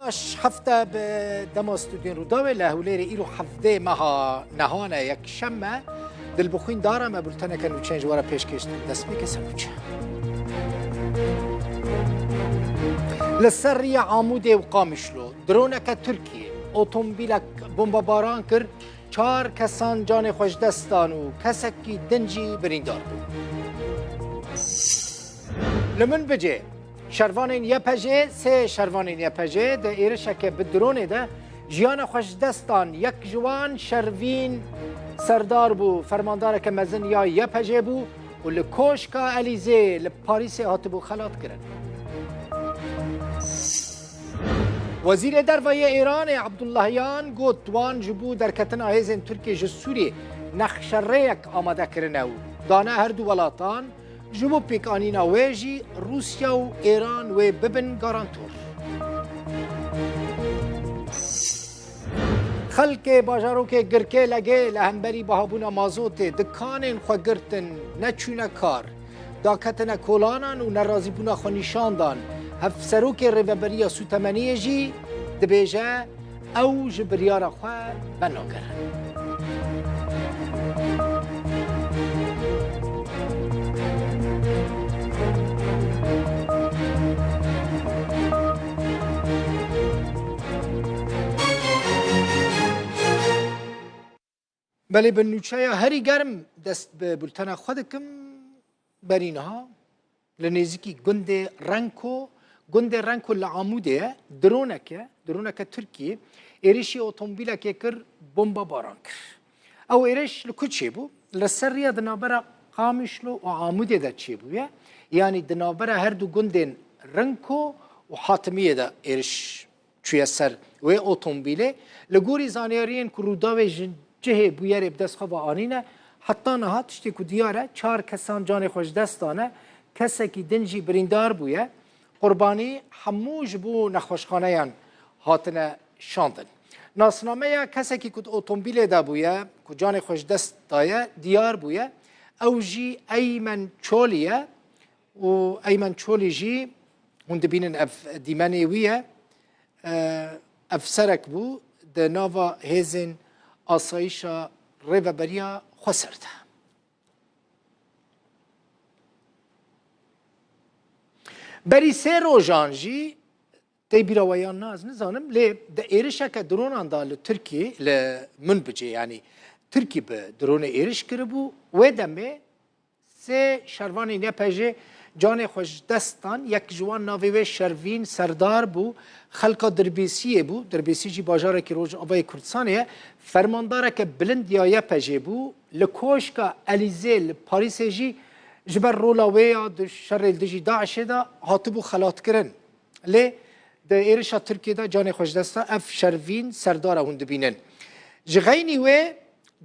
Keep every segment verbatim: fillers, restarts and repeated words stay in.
Baş hefte bi dema stûdyoyên Rûdawê li Hewlêrê îro hevdeh meha nehan e, yekşem e. Dilbixwîn Dara me bulteneke nûçeyên ji we re pêşkêş dikin. Dest pê ke ser nûçe. Li ser rêya Amûdê û Qamişlo droneke Tirkiyê otomobîlek bombebaran kir, çar kesan canê xwe ji dest dan û kesekî din jî birîndar bû. Li Minbicê şervanên Y P G, sê şervanên Y P G di êrişeke bi dronê de jiyana xwe ji dest dan. Yek ji wan Şervîn Serdar bû, fermandareke mezin ya Y P G bû û li Koşka Elîzê li Parîsê hatibû xelatkirin. Wezîrê Derve yê Îranê Abdullahiyan got, wan ji bo derketina hêzên Tirkiyê ji Sûriyê nexşerêyek amade kirine û dane her du welatan, ji bo pêkanîna wê jî Rûsya û Îran wê bibin garantor. Xelkê bajarokê Girkê Legê li hemberî bihabûna mazotê dikanên xwe girtin, neçûne kar. Daketine kolanan û nerazîbûna xwe nîşan dan. Hevserokê Rêveberiya Sûtemeniyê jî dibêje, ew ji biryara xwe venagerin. Belê, bi nûçeya herî germ dest bi bultena xwe dikim. Berî niha li nêzîkî gundê Renko, gundê Renko li Amûdê ye, droneke, droneke Tirkiyê êrişî otomobîlekê kir, bomba baran kir. Ew êriş li ku çêbû? Li ser riya di navbera Qamişlo û Amûdê de çêbûye, yanî di navbera her du gundên Renko û Hatimiyê de êriş çûye ser wê otomobîlê. Li gorî zanyariyên ku Rûdawê ji cihê bûyerê bi dest xwe ve anîne, heta niha tiştê ku diyar e, çar kesan canê xwe ji dest dane, kesekî din jî birîndar bûye. Qurbanî hemû ji bo nexweşxaneyan hatine şandin. Nasnameya kesekî ku di otomobîlê de bûye, ku canê xwe ji dest daye, diyar bûye. Ew jî Eymen Çolî ye û Eymen Çolî jî, hûn dibînin ev dîmenê wî ye, e, efserek bû di nava hêzên asayîşa Rêveberiya Xweser de. Berî sê rojan jî, tê bîra we yan na, ez nizanim, lê di êrişeke dronan de li Tirkiyê, li Minbicê, yanî Tirkî bi dronê êriş kiribû, wê demê sê şervanên Y P G canê xwe ji dest dan, yek ji wan navê wê Şervîn Serdar bû, xelka Dirbêsiyê bû, Dirbêsî jî bajarekî Rojavayê Kurdistanê ye, fermandareke bilind ya Y P G bû, li Koşka Elîzê li Parîsê jî ji ber rola wê ya di şerê li dijî DAIŞê de hatibû xelatkirin. Lê di êrişa Tirkiyê de canê xwe ji dest da, ev Şervîn Serdar e hûn dibînin. Ji xeynî wê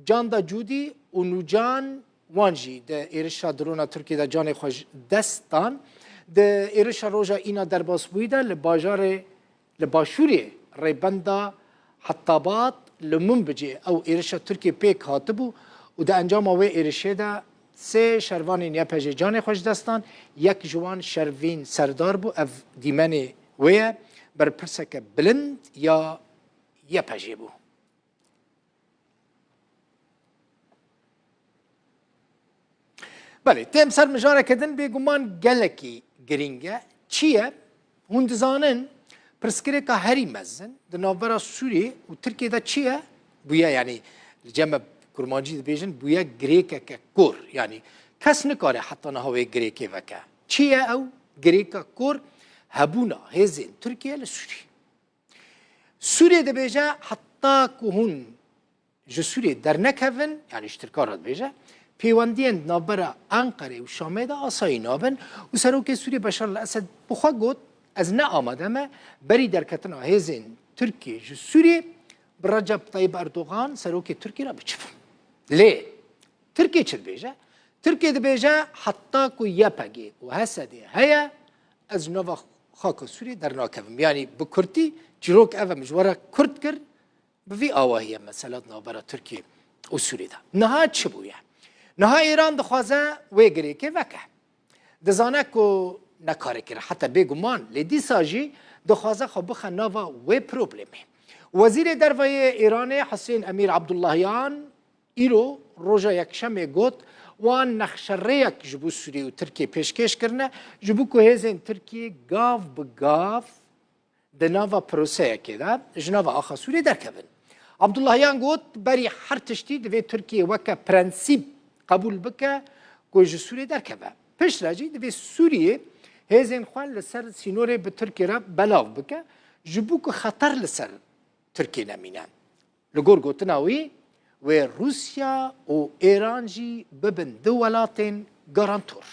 Canda Cûdî û Nûcan Wan jî di êrişa drona Tirkiyê de canê xwe ji dest dan. Di êrişa roja îna derbasbûyî de li bajarê, li başûrê rêbenda Hettabat li Minbicê ew êrişa Tirkiyê pêk hatibû û di encama wê êrişê de sê şervanên Y P G canê xwe ji dest dan. Yek ji wan Şervîn Serdar bû. Ev dîmenê wê ye. Berpirseke bilind ya Y P G bû. Belê, têm ser mijareke din bêguman gelekî girîng e. Çi ye? Hûn dizanin, pirsgirêka herî mezin di navbera Sûriyê û Tirkiyê de çi ye? Bûye, yanî li cem me kurmancî dibêjin, bûye girêkeke kor. Yanî kes nikare heta niha wê girêkê veke. Çi ye ew girêka kor? Hebûna hêzên Tirkiye li Sûriyê. Sûriyê dibêje, heta ku hûn ji Sûriyê dernekevin, yanî ji Tirkan re dibêje, pêwendiyên di navbera Enqerê û Şamê de asayî nabin û Serokê Sûriyê Beşar el Esed bi xwe got, ez ne amade me berî derketina hêzên Tirkiyê ji Sûriyê bi Recep Tayyip Erdogan, Serokê Tirkî re biçivim. Lê Tirkiye çi dibêje? Tirkiye dibêje, heta ku Y P G û H S D heye, ez ji nava xaka Sûriyê dernakevim. Yanî bi kurtî çîrok ev e, min ji we re kurt kir, bi vî awahî ye mesela di navbera Tirkiye û Sûriyê de. Niha çi bûye? Niha Îran dixwaze wê girêkê veke. Dizane ku nekare kir, heta bêguman, lê dîsa jî dixwaze xwe bixe nava wê problemê. Wezîrê Derve yê Îranê Husên Emîr Abdullahiyan îro roja Yekşemê got, wan nexşerêyek ji bo Sûriyê û Tirkiyê pêşkêş kirine, ji bo ku hêzên Tirkiyê gav bi gav di nava proseyekê de ji nava axa Sûriyê derkevin. Abdullahiyan got, berî her tiştî divê Tirkiye weke prensîp qebûl bike ku ji Sûriyê derkeve. Piştre jî divê Sûriyê hêzên xwe li ser sînorê bi Tirkiye re belav bike, ji bo ku xeter li ser Tirkiye nemîne. Li gor gotina wî, wê Rûsya û Êran jî bibin du welatên garantor.